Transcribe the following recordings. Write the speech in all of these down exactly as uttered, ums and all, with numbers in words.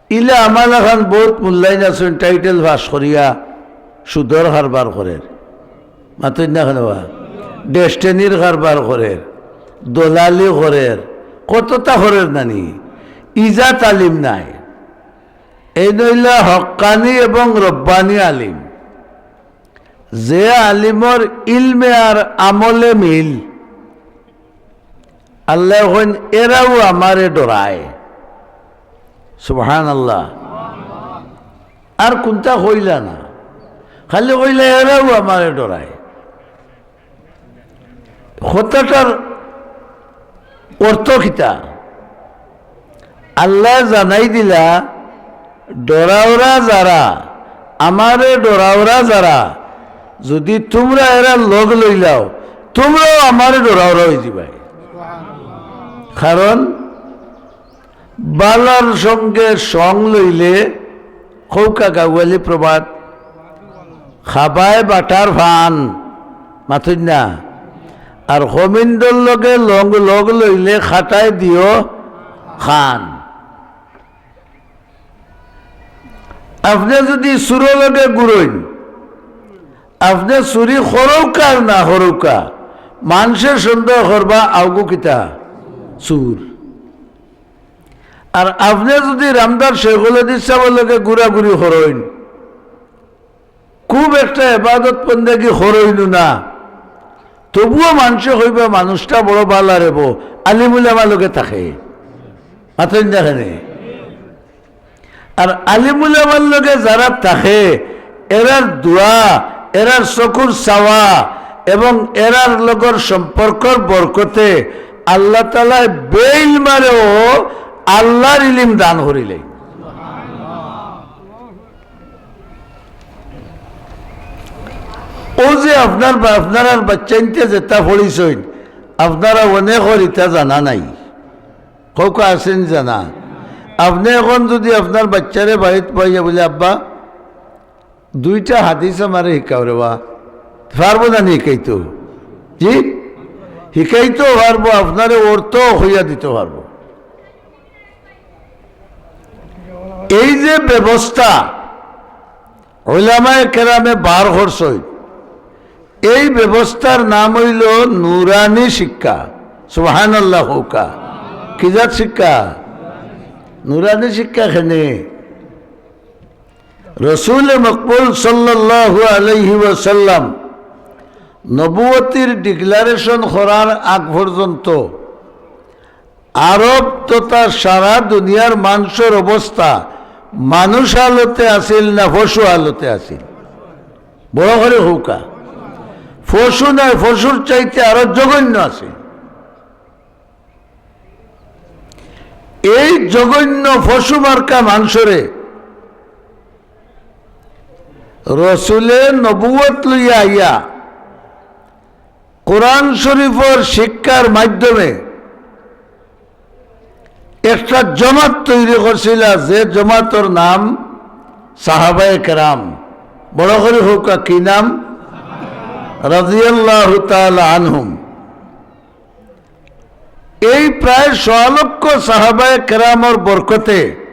ইলা আমার লাখান বউত মুল্লাইন আছইন, টাইটেল পাস করিয়া সুদর কারবার করের। মাতইন না কেনে বা? ডেস্টিনির কারবার করের, দলালি করের, কততা করের নানি? ইজাত আলিম নায়। এইন অইলা হক্কানি এবং রব্বানি আলিম। যে আলিমর ইলমে আর আমলে মিল, আল্লায় কইন, "এরাও আমারে ডরায়।" সুবহানাল্লাহ। আর কুনতা কইলা না, খালি কইলা, "এরাও আমারে ডরায়।" কথাটার অর্থ কিতা? আল্লায় জানাই দিলা, ডরাওরা যারা, আমারে ডরাওরা যারা, যুদি তুমরা এরার লগ লইলাও, তুমরাও আমারে ডরাওরা অইযিবায়। কারণ বালার সঙ্গে সং লইলে, কউক্কা গাউয়ালি প্রবাদ, "খাবায় বাটার ফান", মাতইন না? আর কমিন্দর লগে লং-, লগ লইলে, "খাটায় দিও খান।" আপনে যুদি চুরর লগে ঘুরইন, আপনে চুরি করউক্কা আর না করউক্কা, মানষে সন্দেহ করবা, আউগু কিতা? চুর। আর আপনে যুদি রামদার শেখুল হাদিস সাবর লগে ঘুরাঘুরি করইন, খুব একটা এবাদত বন্দেগি করইনও না, তবুও মানষে কইবা, "মানুষটা বড় বালা রেবো, আলিম উলামার লগে থাকে।" মাতইন না কেনে? আর আলিম উলামার লগে যারা থাকে, এরার দোয়া, এরার চকুর চাওয়া এবং এরার লগর সম্পর্কর বরকতে আল্লাহ তাআলায় বেইলমারেও আল্লাহর ইলিম দান করিলে। অউ যে আপনার বা-, আপনারার বাচ্চাইন্তে যেতা পড়িছইন, আপনারা অনেকর ইতা জানা নাই। কউক্কা আছেনি জানা? আপনে অখন যুদি আপনার বাচ্চারে বাড়িত পাইয়া বলে, "আব্বা, দুইটা হাদিস আমারে হিকাও রে বা", পারবো না নি হিকাইতো? জি, হিকাইতো পারবো, আপনারে অর্থ কইয়া দিতো পারবো। এই যে ব্যবস্থা উলামায়ে কেরামে বার করছইন, এই ব্যবস্থার নাম অইলো নুরানি শিক্ষা। সুবহানাল্লাহ কউক্কা। কি জাত শিক্ষা? নুরানি শিক্ষা। কেনে? রসুলে মকবুল সাল্লাল্লাহু আলাইহি ওয়াসাল্লাম নবুয়তির declaration করার আগ পর্যন্ত আরব তথা সারা দুনিয়ার মানষর অবস্থা মানুষ হালতে আছিল না পশু হালতে আছিল? বড় করি কউক্কা। পশু নায়, পশুর চাইতে আরো জঘন্য আছিল। এই জঘন্য পশু মার্কা মানষরে রসুলে নবুয়ত লইয়া আইয়া কোরআন শরীফর শিক্ষার মাধ্যমে একটা জমাত তৈরি করছিলা, যে জমাতর নাম সাহাবায়ে কেরাম। বড় করি কউক্কা, কি নাম? রাদিয়াল্লাহু তাআলা আনহুম। এই প্রায় সোয়া লক্ষ সাহাবায়ে কেরামর বরকতে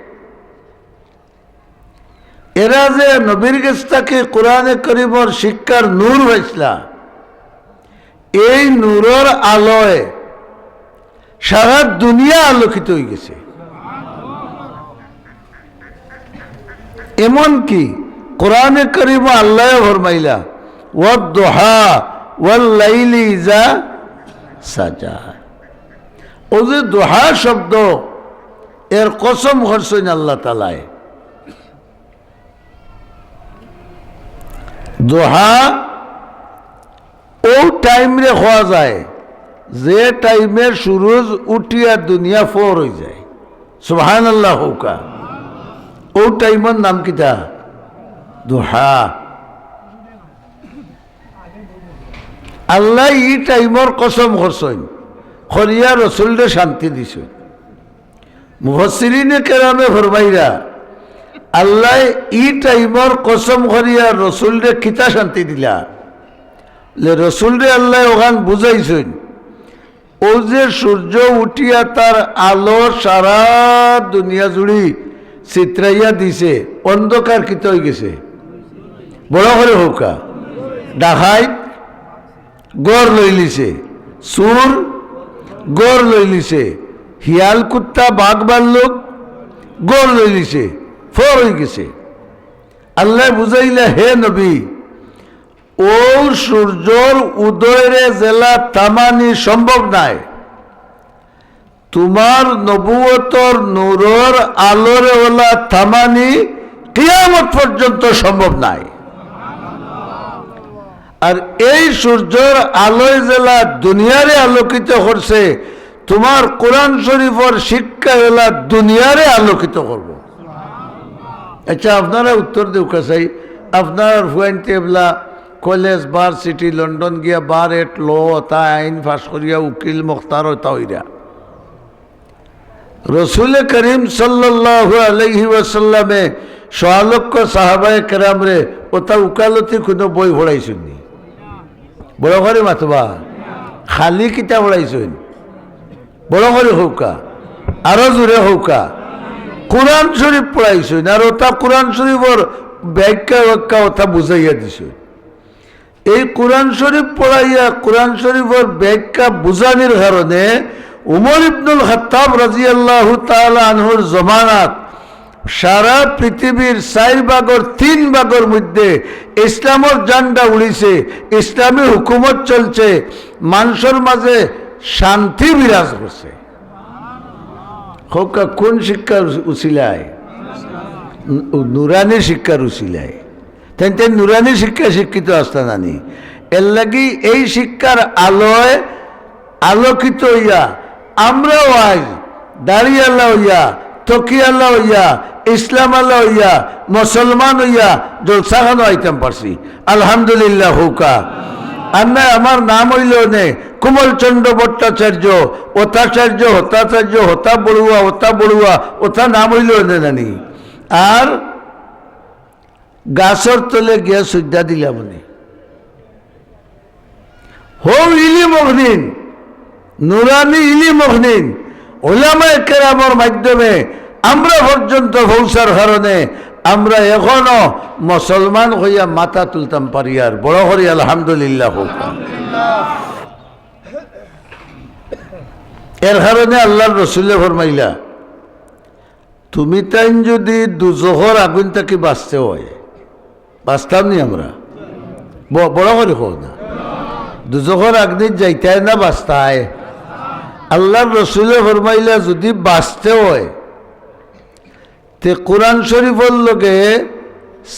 এরা যে নবীর গেছ থাকি কোরআনে করিমর শিক্ষার নূর পাইছলা, এই নূরর আলোয় সারা দুনিয়া আলোকিত অইগেছে। এমনকি কোরআনে করিমো আল্লায় ফরমাইলা, "ওয়াদ-দুহা ওয়াল-লাইলি ইযা সাজা।" অউ যে দুহা শব্দ, এর কসম করছইন আল্লাহ তাআলায়। দুহা অউ টাইমরে কওয়া যায়, যে টাইমে সুরুজ উঠিয়া দুনিয়া ফর অইযায়। সুবহানাল্লাহ কউক্কা। অউ টাইমর নাম কিতা? দুহা। আল্লায় ই টাইমর কসম করছইন, করিয়া রসুলরে শান্তি দিছইন। মুফাসসিরিনে কেরামে ফরমাইরা, আল্লায় ই টাইমর কসম করিয়া রসুলরে কিতা শান্তি দিলা? লে রসুলরে আল্লায় অখান বুঝাইছইন, অউ যে সূর্য উঠিয়া তার আলো সারা দুনিয়া জুড়ি চিত্রাইয়া দিছে, অন্ধকার কিতা অইগেছে? বড় করি কউক্কা। ডাকাইত ঘর লইলিছে, চুর ঘর লইলিছে, হিয়াল কুত্তা বাঘ ভাল্লুক ঘর লইলিছে, ফর অইগেছে। আল্লায় বুঝাইলা, হে নবী, অউ সূর্যর উদয়রে যেলা থামানি সম্ভব নায়, তুমার নবুয়তর নূরর আলোরে অলা থামানি কিয়ামত পর্যন্ত সম্ভব নায়। আর এই সূর্যর আলোয় যেলা দুনিয়ারে আলোকিত করছে, তুমার কোরআন শরীফর শিক্ষায় অলা দুনিয়ারে আলোকিত করবো। আচ্ছা, আপনারা উত্তর দেউক্কা চাই, আপনারার ফুয়াইন্তে এবলা কলেজ, ভার্সিটি, লন্ডন গিয়া বার এট ল, অতা আইন পাশ করিয়া উকিল মোক্তার অতা অইরা। রসুলে করিম সাল্লাল্লাহু আলাইহি ওয়াসাল্লামে সোয়া লক্ষ সাহাবায়ে কেরামরে অতা উকালতি কুনু বই পড়াইছইন নি? বড় করি মাতবা, খালি কিতা পড়াইছইন? বড় করি কউক্কা, আরো জোরে কউক্কা। কোরআন শরীফ পড়াইছইন, আর অতা কোরআন শরীফর ব্যাখ্যা ব্যাখ্যা অতা বুঝাইয়া দিছইন। এই কোরআন শরীফ পড়াইয়া কোরআন শরীফর ব্যাখ্যা বুঝানির কারণে উমর ইবনুল খাত্তাব রাদিয়াল্লাহু তাআলা আনহুর জমানাত সারা পৃথিবীর চাইর ভাগর তিন ভাগর মধ্যে ইসলামর ঝান্ডা উড়িছে, ইসলামী হুকুমত চলছে, মানষর মাঝে শান্তি বিরাজ করছে। কউক্কা, কোন শিক্ষার উস-, উসিলায়? নু-, নুরানি শিক্ষার উসিলায়। তাইন তাইন নুরানি শিক্ষা শিক্ষিত আছলা না নি? এরলাগি এই শিক্ষার আলোয় আলোকিত অইয়া আমরাও আইজ দাড়িআলা অইয়া, তকিআলা অইয়া, ইসলামআলা অইয়া, মুসলমান অইয়া জলসাখানো আইতাম পারছি। আলহামদুলিল্লাহ কউক্কা। আর নায়, আমার নাম অইলো অনে কমলচন্দ্র ভট্টাচার্য, অতাচার্য, হতাচার্য, হতা বড়ুয়া, অতা বড়ুয়া, অতা নাম অইলো অনে না নি। আর গাছর তলে গিয়া সইজদা দিলাম অনে। হউ ইলিম অখনিন, নুরানি ইলিম অখনিন, উলামায়ে কেরামর মাধ্যমে আমরা পর্যন্ত পৌঁছার কারণে আমরা এখনো মুসলমান অইয়া মাথা তুলতাম পারিয়ার। বড় করি আলহামদুলিল্লাহ কউক্কা। এর কারণে আল্লার রসুলে ফরমাইলা, তুমি তাইন যুদি দুজখর আগুইন থাকি বাঁচতে অয়, বাঁচতাম নি আমরা? ব-, বড় করি কও না। দুজখর আগুইন যাইতায় না বাঁচতায়? আল্লার রসুলে ফরমাইলা, যুদি বাঁচতে অয়, তে কোরআন শরীফর লগে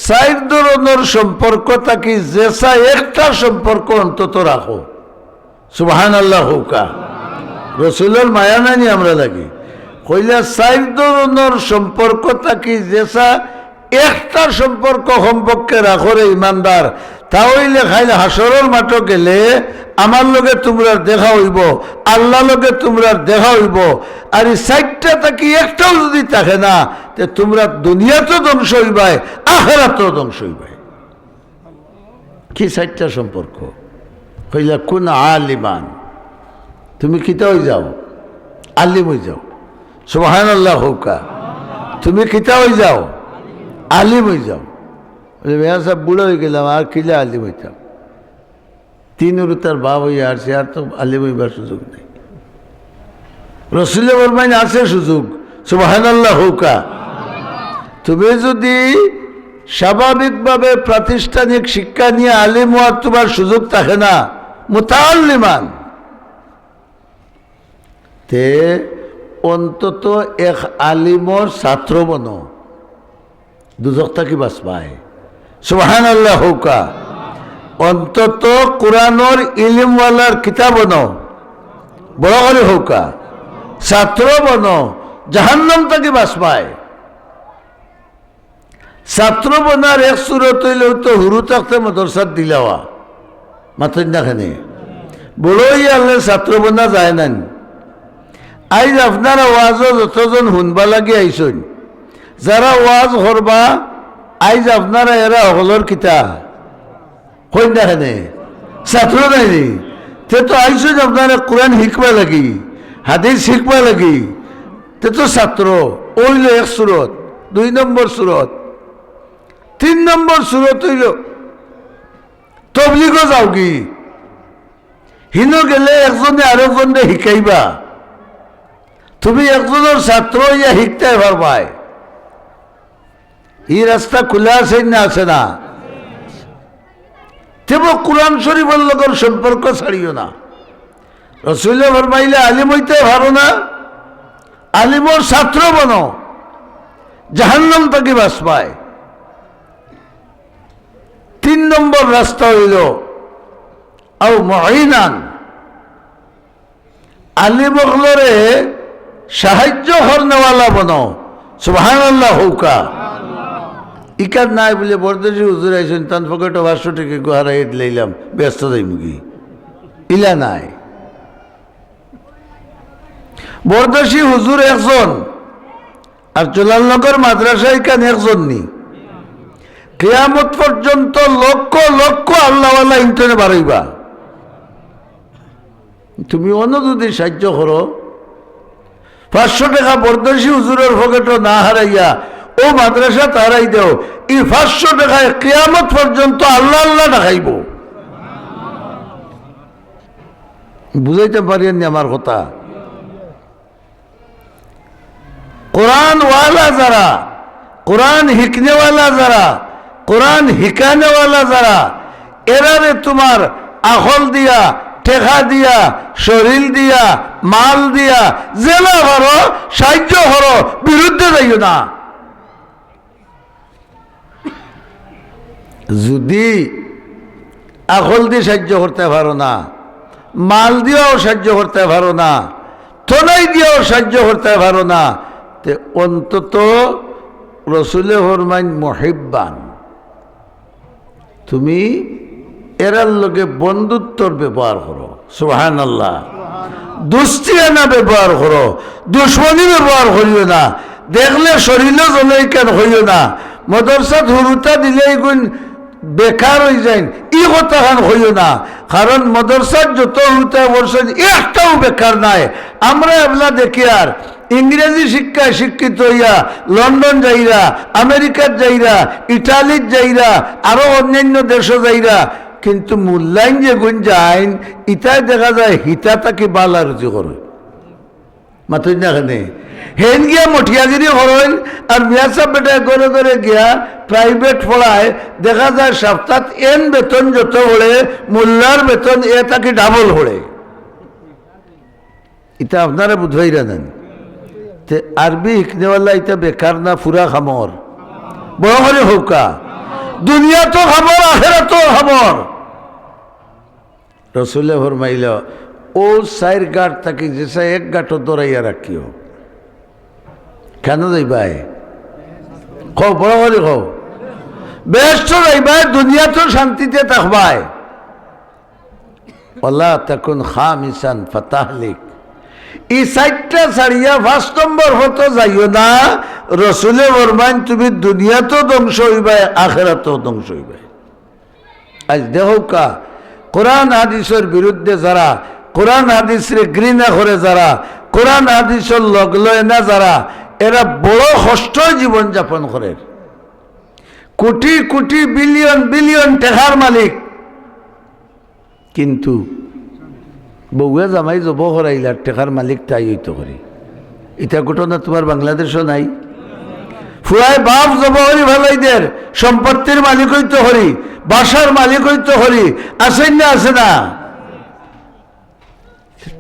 চাইর ধরনর সম্পর্ক থাকি যেছা একটা সম্পর্ক অন্তত রাখো। সুবহানাল্লাহ কউক্কা। রসুলর মায়া নাই নি আমরার লাগি? কইলা, চাইর ধরনর সম্পর্ক থাকি যেছা একটা সম্পর্ক কমপক্ষে রাখো রে ইমানদার, তা অইলে কাইল হাশরর মাঠো গেলে আমার লগে তুমরার দেখা অইবো, আল্লার লগে তুমরার দেখা অইবো। আর ই চাইরটা থাকি একটাও যুদি থাকে না, তে তুমরা দুনিয়াতও ধ্বংস অইবায়, আখেরাতও ধ্বংস অইবায়। কি চাইরটা সম্পর্ক? কইলা, কুন আলিমান, তুমি কিতা অইযাও? আলিম অইযাও। সুবহানাল্লাহ কউক্কা। তুমি কিতা অইযাও? আলিম অইযাও। বলে, মিয়া সাব, বুড়া অইগেলাম, আর কিলা আলিম অইতাম? তিন উরুতার বাপ অইয়া আরছি, আর তো আলিম অইবার সুযোগ নাই। রসুলে ফরমাইন, আছে সুযোগ। সুবহানাল্লাহ কউক্কা। তুমি যুদি স্বাভাবিকভাবে প্রাতিষ্ঠানিক শিক্ষা নিয়া আলিম অওয়ার তুমার সুযোগ থাকে না, মুতাআল্লিমান, তে অন্তত এক আলিমর ছাত্র বনো, দুজখ থাকি বাঁচবায়। সুবহানাল্লাহ কউক্কা। অন্তত কোরআনর ইলিমওয়ালার কিতা বনো, বড় করি কউক্কা, ছাত্র বনো, জাহান্নাম থাকি বাঁচবায়। ছাত্র বনার এক সুরত অইলো তো হুরু থাকতে মাদ্রাসাত দিলাওয়া, মাতইন না কেনে? বড় অইয়া আইলে ছাত্র বনা যায় না নি? আইজ আপনারা ওয়াজো যতজন হুনবা লাগি আইছইন, যারা ওয়াজ করবা, আইজ আপনারা এরা হকলর কিতা? কইন না কেনে? ছাত্র নায় নি? তে তো আইছইন আপনারা কোরআন শিখবা লাগি, হাদিস শিখবা লাগি, তে তো ছাত্র। অইলো এক সুরত। দুই নম্বর সুরত। তিন নম্বর সুরত অইলো তবলিগো যাওগি। হিনো গেলে একজনে আরোজনরে হিকাইবা, তুমি একজনর ছাত্র অইয়া হিকতায় পারবায়। ই রাস্তা খুলা আছে না আছে না? তেবো কুরআন শরিফর লগর সম্পর্ক ছাড়িও না। রসুলে ফরমাইলা, আলিম অইতায় পারো না, আলিমর ছাত্র বনো, জাহান্নাম থাকি বাচবায়। তিন নম্বর রাস্তা অইলো, আও মুঈনান, আলিম অকলরে সাহায্য করনেওয়ালা বনো। সুবহানাল্লাহ কউক্কা। ইকার নাই বুলে বরদেশি হুজুর আইছইন, তান পকেটো পাঁচশো টেকা গুহারা ইদ লইলাম, ব্যস্ত যাইমুগি। ইলা নাই। বরদেশি হুজুর একজন, আর জলালনগর মাদ্রাসা ইখান একজন নি। কিয়ামত পর্যন্ত লক্ষ লক্ষ আল্লাহওয়ালা ইনতনে বারইবা। তুমি অনো যুদি সাহায্য করো, পাঁচশো টেকা বরদেশি হুজুরর পকেটো না হারাইয়া অউ মাদ্রাসাত হারাই দেও, ই পাঁচশো টেকায় কিয়ামত পর্যন্ত আল্লাহ আল্লাহ ডাকাইবো। বুঝাইতাম পারিয়ার নি আমার কথা? কোরআনওয়ালা যারা, কোরআন হিকনেওয়ালা যারা, কোরআন হিকানেওয়ালা যারা, এরারে তুমার আখল দিয়া, টেকা দিয়া, শরিল দিয়া, মাল দিয়া, যেলা পারো সাহায্য করো, বিরুদ্ধে যাইও না। যুদি আখল দি সাহায্য করতায় পারো না, মাল দিয়াও সাহায্য করতায় পারো না, তনাই দিয়াও সাহায্য করতায় পারো না, তে অন্তত রসুলে ফরমাইন মুহিব্বান, তুমি এরার লগে বন্ধুত্বর ব্যবহার করো। সুবহানাল্লাহ। দুস্তিয়ানা ব্যবহার করো, দুশমনি ব্যবহার করিও না। দেখলে শরিলো জ্বলে ইখান কইও না। মাদ্রাসাত হুরুতা দিলে ইগুইন বেকার অইযাইন, ই কথাখান কইও না। কারণ মাদ্রাসাত যত হুরুতায় পড়ছইন, একটাও বেকার নাই। আমরা এবলা দেখিয়ার ইংরেজি শিক্ষায় শিক্ষিত অইয়া লন্ডন যাইরা, আমেরিকাত যাইরা, ইটালিত যাইরা, আরো অন্যান্য দেশো যাইরা, কিন্তু মুল্লাইন যেগুইন যাইন, ইতায় দেখা যায় হিতা থাকি বালা রুজি করইন। মাতইন না কেনে? হেইন গিয়া মটিয়াগিরি করইন, আর মিয়া সাব বেটায় ঘরে ঘরে গিয়া প্রাইভেট পড়ায়, দেখা যায় সাপ্তাত এন বেতন যত পড়ে, মুল্লার বেতন এ থাকি ডাবল পড়ে। ইতা আপনারা বুঝবাইরা জানি। তে আরবি হিকনেওয়ালা ইতা বেকার না, পুরা কামর? বড় করি কউক্কা। দুনিয়াতও কামর, আখেরাতও কামর। রসুলে ফরমাইলা, অউ চাইর গাট থাকি যেছা এক গাটো ধরাইয়া রাখিও। কেনো যাইবায়? কও, বড় করি কও। বেহেস্তো যাইবায়, দুনিয়াতও শান্তিতে থাকবায়। ওয়ালা তাকুন খামিসান ফাতাহলিক। ই চাইরটা ছাড়িয়া পাঁচ নম্বর পথো যাইও না। রসুলে ফরমাইন, তুমি দুনিয়াতও ধ্বংস অইবায়, আখেরাতও ধ্বংস অইবায়। আইজ দেখউক্কা, কোরআন হাদিসর বিরুদ্ধে যারা, কোরআন হাদিসরে ঘৃণা করে যারা, কোরআন হাদিসর লগ লয় না যারা, এরা বড় কষ্ট জীবন যাপন করের। কোটি কোটি, বিলিয়ন বিলিয়ন টেকার মালিক, কিন্তু বউয়ে জামাই জবো করাইলার টেকার মালিক তাই অইতো করি। ইতা ঘটনা তুমার বাংলাদেশো নাই? ফুয়ায় বাফ জবো করি ফালাই দের, সম্পত্তির মালিক অইতো করি, বাসার মালিক অইতো করি, আছে না আছে না?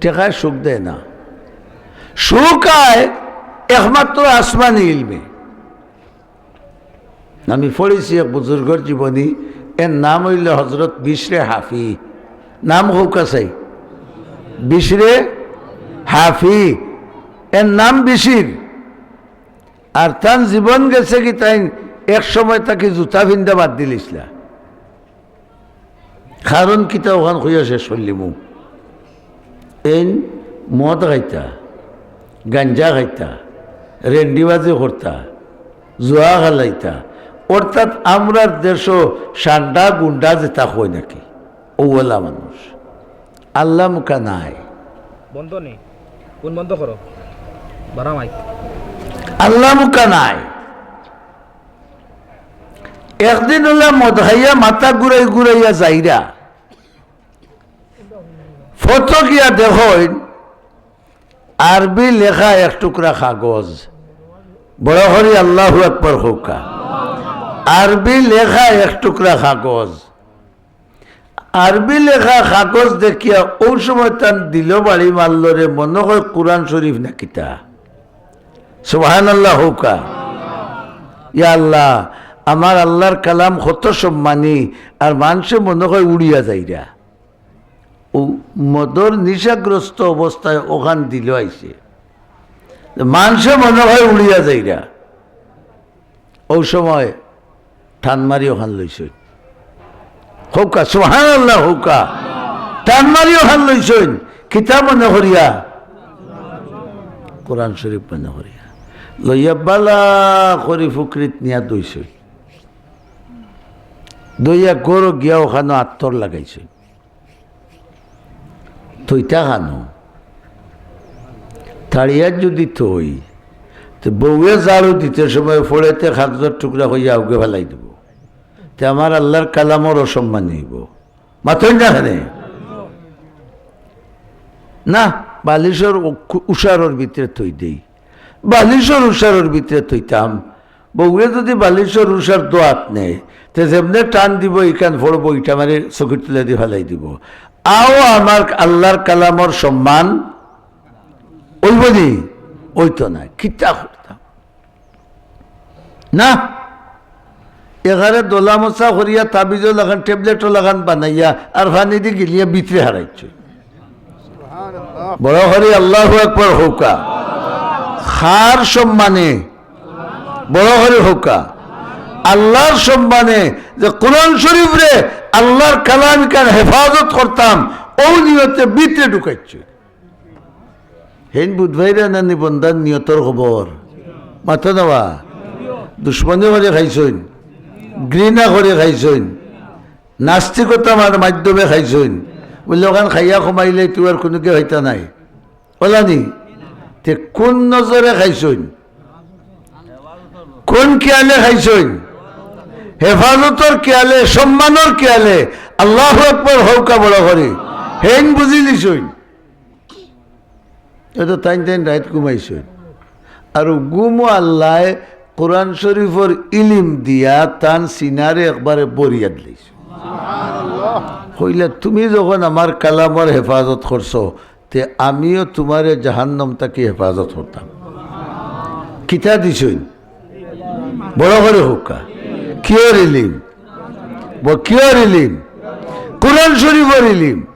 টেকায় সুখ দেয় না, সুখ আয় একমাত্র আসমানি ইলমে। আমি পড়ছি এক বুজুর্গর জীবনী, এর নাম অইলো হজরত বিশরে হাফি। নাম কউক্কা চাই, বিশরে হাফি, এর নাম বিশির। আর তান জীবন গেছে কি, তাইন এক সময় থাকি জুতা ফিন্দা বাদ দিলিছলা। কারণ কিতা অখান কইয়া শেষ করিলিমু। এইন মদ খাইতা, গাঞ্জা খাইতা, রেন্ডিবাজি করতা, জুয়া খেলাইতা, অর্থাৎ আমরার দেশো সান্ডা গুন্ডা যেতা কয় নাকি, অউলা মানুষ। আল্লাহ মুখা নাই। বন্ধ নি? কোন বন্ধ করো? বারা মাইক। আল্লাহ মুখা নাই। একদিন অলা মদ খাইয়া মাথা ঘুরাই ঘুরাইয়া যাইরা, ফথো গিয়া দেখইন আরবি লেখা এক টুকরা কাগজ। বড় করি আল্লাহু আকবার কউক্কা। আরবি লেখা এক টুকরা কাগজ। আরবি লেখা কাগজ দেখিয়া অউ সময় তান দিলো বাড়ি মারলো রে, মনো কয় কুরআন শরীফ না কিতা। সুবহানাল্লাহ কউক্কা। ইয়া আল্লাহ, আমার আল্লাহর কালাম কত সম্মানী, আর মানষে মনো কয় উড়িয়া যাইরা। অউ মদর নিশাগ্রস্ত অবস্থায় অখান দিলো আইছে, মানষে মনো কয় উড়িয়া যাইরা। অউ সময় টান মারি অখান লইছইন। কউক্কা, সুবহানাল্লাহ কউক্কা। টান মারি অখান লইছইন। কিতা মনো করিয়া? কুরআন শরীফ মনো করিয়া। লইয়া বালা করি ফুকরিত নিয়া ধইছইন। ধইয়া ঘরো গিয়া অখানো আতর লাগাইছইন। থইতা কানো? তাড়িয়াত যুদি থই, তে বউয়ে ঝাড়ু দিতে সময় ফড়ে তে কাগজর টুকরা কইয়া আউগে ফালাই দিবো। তে আমার আল্লাহর কালামর অসম্মানী অইবো। মাতইন না কেনে? না, বালিশর উ-, উশারর ভিতরে থই দেই। বালিশর উশারর ভিতরে থইতাম। বউয়ে যুদি বালিশর উশার দোয়াত নেয়, তে যেমনে টান দিবো, ইখান ফড়বো, ইটা মারি চকির তলেদি ফালাই দিবো। অউ আমার আল্লাহর কালামর সম্মান অইবো নি? অইতো নায়। কিতা করতাম? না, এগারে দলা মশা করিয়া তাবিজও লাগান, ট্যাবলেটও লাগান বানাইয়া আর পানিদি গিলিয়া ভিতরে হারাইছে। বড় করি আল্লাহু আকবার কউক্কা। কার সম্মানে? বড় করি কউক্কা। আল্লাহর সম্মানে, যে কুরআন শরীফরে আল্লাহর কালাম ইখান হেফাজত করতাম, অউ নিয়তে ভিতরে ঢুকাইছে। হেইন বুঝবায়রা না নি বন্দার নিয়তর খবর? মাতো না বা। দুশমনি করি খাইছইন, ঘৃণা করি খাইছইন, নাস্তিকতার মাধ্যমে খাইছইন। বুলে, অখান খাইয়া কমাইলে তুই আর কুনুকে খাইতা নায়। অলা নি? তে কুন নজরে খাইছইন? কুন খিয়ালে খাইছইন? হেফাজতর খিয়ালে, সম্মানর খিয়ালে। আল্লাহু আকবার কউক্কা বড় করি। হেইন বুঝিলিছইন। এতো তাইন তাইন রাইত ঘুমাইছইন। আর ঘুমো আল্লায় কুরআন শরীফর ইলিম দিয়া তান সিনারে একবারে ভরিয়া দিলাইছইন। কইলা, "তুমি যখন আমার কালামর হেফাজত করছো, তে আমিও তুমারে জাহান্নাম থাকি হেফাজত করতাম।" কিতা দিছইন? বড় করি কউক্কা। কিওর ইলিম? ব-, কিওর ইলিম? কুরআন শরীফর ইলিম।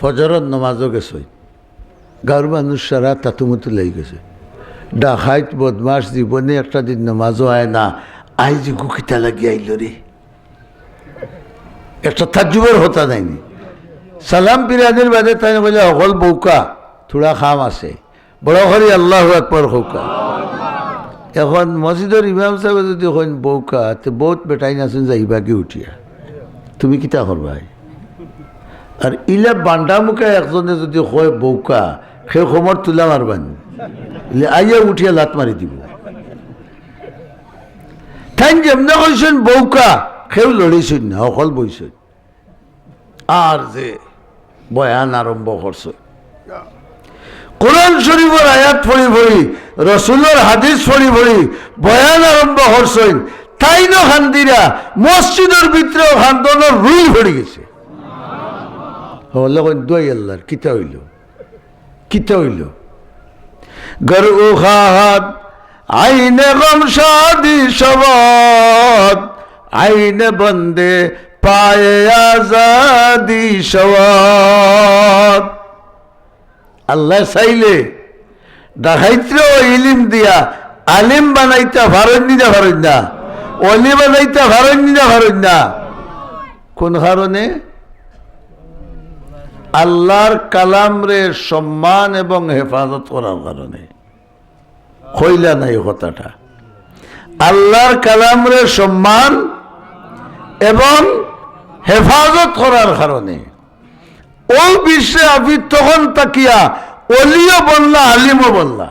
ফজরর নমাজও গেছইন। গাঁওর মানুষ সারা তাতুমুতু লাগি গেছে। ডাকাইত বদমাশ জীবনে একটা দিন নমাজও আয় না, আইজ ইগু কিতা লাগি আইলো রে? একটা তাজ্জুবর কথা নায়নি? সালাম ফিরানির বাদে তাইন কইলা, "হকল বউক্কা, থুড়া কাম আছে।" বড় করি আল্লাহু আকবার কউক্কা। এখন মসজিদর ইমাম সাবে যুদি কইন বউক্কা, তে বউত বেটাইন আছইন যাইবাগি উঠিয়া। তুমি কিতা করবায়? আর ইলা বান্ডা মুখা একজনে যুদি কয় বউক্কা, কেউ কমর তুলা মারবানি। ইলে আইয়া উঠিয়া লাত মারি দিবো। তাইন যেমনে কইছইন বউক্কা, কেউ লড়িছইন না, হকল বইছইন। আর যে বয়ান আরম্ভ করছইন, কুরআন শরীফর আয়াত পড়ি পড়ি, রসুলর হাদিস পড়ি পড়ি বয়ান আরম্ভ করছইন, তাইনও কান্দিরা, মসজিদর ভিতরেও কান্দনর রুই পড়ি গেছে। হকলে কইন, "দোয়াই আল্লাহর, কিতা অইলো?" কিতা অইলো? گر او خواهد عین غم شادی شود، عین بنده پای آزادی شود। আল্লায় চাইলে ডাকাইতরেও ইলিম দিয়া আলিম বানাইতা পারইন নি না পারইন না? অলি বানাইতা পারইন নি না পারইন না? কোন কারণে? আল্লাহর কালামরে সম্মান এবং হেফাজত করার কারণে। কইলা না ই কথাটা? আল্লাহর কালামরে সম্মান এবং হেফাজত করার কারণে। অউ বিশ্বে আফির তখন থাকিয়া অলিও বনলা, আলিমও বনলা।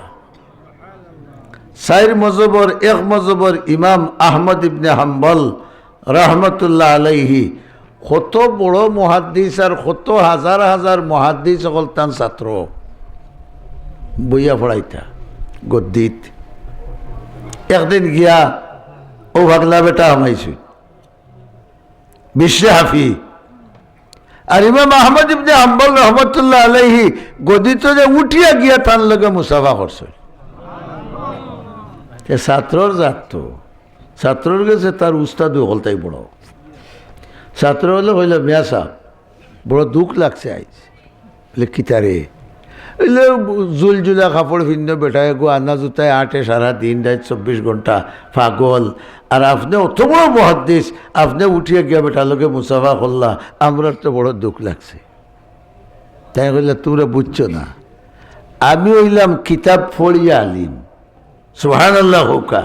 চাইর মজহবর এক মজহবর ইমাম আহমদ ইবনে হাম্বল রহমতুল্লাহ আলাইহি কত বড় মুহাদ্দিস আর কত হাজার হাজার মুহাদ্দিস অকল তান ছাত্র বইয়া পড়াইতা গদ্দিত। একদিন গিয়া অউ পাগলা বেটা হামাইছইন বিশরে হাফি। আর ইমাম আহমদ ইবনে হাম্বল রহমতুল্লাহ আলাইহি গদিত যে উঠিয়া গিয়া তান লগে মুসাফা করছইন। তে ছাত্রর জাত তো, ছাত্রর গেছে তার উস্তাদ অকলতাই বড়। ছাত্র অকলে কইলা, "মিয়া সাব, বড় দুখ লাগছে আইজ।" বলে, "কিতারে?" অইলে, "জুলজুলা কাপড় ফিন্দো বেটা, এগু আনা জুতায় আটে সারা দিন রাইত চব্বিশ ঘন্টা, পাগল। আর আপনে অত বড় মুহাদ্দিস, আপনে উঠিয়া গিয়া বেটার লগে মুসাফা করলা, আমরার তো বড় দুখ লাগছে।" তাইন কইলা, "তুমরা বুঝছো না, আমি অইলাম কিতাব পড়িয়া আলিম।" সুবহানাল্লাহ কউক্কা।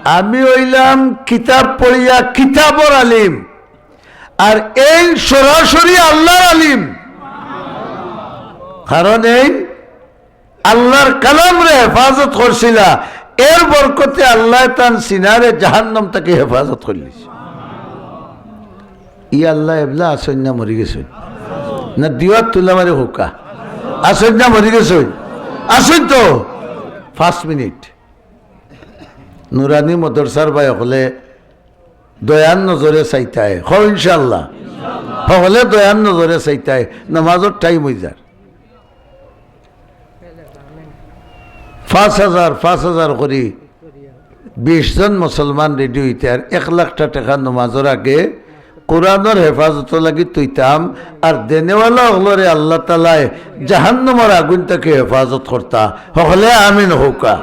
"আমি অইলাম কিতাব পড়িয়া কিতাবর আলিম, আর এইন সরাসরি আল্লার আলিম। কারণ এইন আল্লার কালামরে হেফাজত করছিলা, এর বরকতে আল্লায় তান সিনারে জাহান্নাম থাকি হেফাজত করলিছে।" ই আল্লা এবলা আছইন না মরি গেছইন? না দিওয়াত তুলা মারি কউক্কা। আছইন না মরি গেছইন? আছইন তো। পাঁচ মিনিট। নুরানি মাদ্রাসার ভাই অকলে দয়ার নজরে চাইতায়। কও ইনশাআল্লাহ। হকলে দয়ার নজরে চাইতায়। নমাজর টাইম অইযার। পাঁচ হাজার, পাঁচ হাজার করি বিশ জন মুসলমান রেডি অইতে আর এক লাখটা টেকা নমাজর আগে কোরআনর হেফাজতর লাগি থইতাম। আর দেনেওয়ালা অকলরে আল্লা তাআলায় জাহান্নামর আগুন থাকি হেফাজত করতা। হকলে আমিন কউক্কা।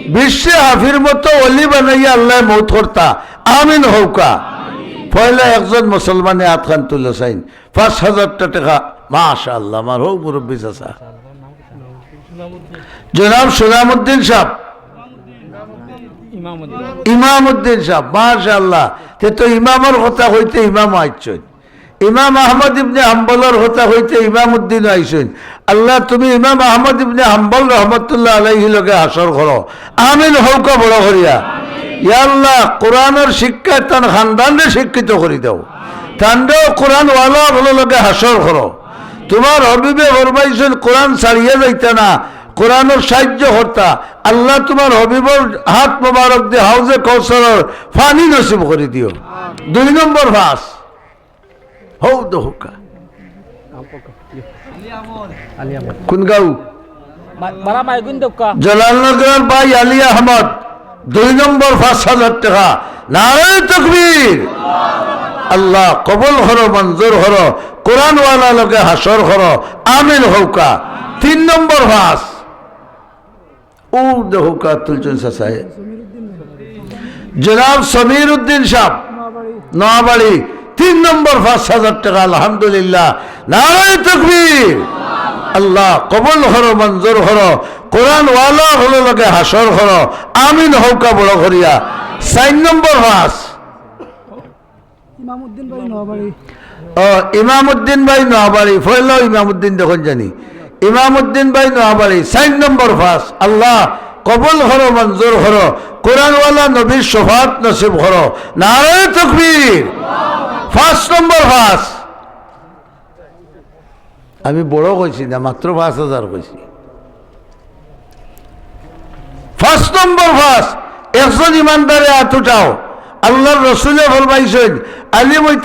বিশরে হাফির মতো অলি বানাইয়া আল্লায় মউত করতা। আমিন কউক্কা। পয়লা একজন মুসলমানে আতখান তুলো চাইন। পাঁচ হাজারটা টেকা, মাশাআল্লাহ, আমার হউ মুরব্বি চাচা। জনাব সুনামউদ্দিন সাব, ইমামউদ্দিন সাব, মাশাআল্লাহ। তে তো ইমামর কথা কইতে ইমাম আইছইন, ইমাম আহমদ ইবনে হাম্বলর কথা কইতে ইমামউদ্দিন আইছইন। আল্লাহ, তুমি ইমাম আহমদ ইবনে হাম্বল রহমতুল্লাহ আলাইহি লগে হাশর করো, আমিন কউক্কা বড় করিয়া। ইয়া আল্লাহ, কোরআনর শিক্ষায় তান খানদানরে শিক্ষিত করি দাও। তানরেও কোরআনওয়ালা অকলর লগে হাশর করো। তুমার হবিবে ফরমাইছইন, কোরআন ছাড়িয়া যাইতা না, কোরআনর সাইয্য করতা। আল্লাহ, তুমার হবিবর হাত মোবারক দি হাউজে কাউসারর পানি নসিব করি দিও। দুই নম্বর পাঁচ। হউ দেউক্কা। কুন গাঁও? মা-, মারা মাইগুন দেউক্কা। জলালনগরর ভাই আলী আহমদ, দুই নম্বর পাঁচ হাজার টেকা। নারায়ে তাকবীর। আল্লাহ কবুল করো, মঞ্জুর করো। কোরআনওয়ালা লগে হাশর করো। আমিন কউক্কা। তিন নম্বর পাঁচ। অউ দেউক্কা তুলছইন চাচায়। জনাব সমীর উদ্দিন সাব, নোয়াবাড়ি, তিন নম্বর পাঁচ হাজার টেকা, আলহামদুলিল্লাহ। নারায়ে তাকবীর। আল্লাহ কবুল করো, মঞ্জুর করো। কোরআনওয়ালা অকলর লগে হাশর করো। আমিন কউক্কা বড় করিয়া। চাইর নম্বর পাঁচ। ইমামউদ্দিন ভাই নোয়াবাড়ি। ও, ইমামউদ্দিন ভাই নোয়াবাড়ি, পয়লাউ ইমামউদ্দিন দেখইন জানি। ইমামউদ্দিন ভাই নোয়াবাড়ি, চাইর নম্বর পাঁচ। আল্লাহ কবুল করো, মঞ্জুর করো, কোরআনওয়ালা নবীর শফাআত নসিব করো। নারায়ে তাকবীর। পাঁচ নম্বর পাঁচ। আমি বড় কইছি না, মাত্র পাঁচ হাজার কইছি। পাঁচ নম্বর পাঁচ, একজন ইমানদারে আত উঠাও। আল্লার রসুলে ফরমাইছইন, আলিম অইতে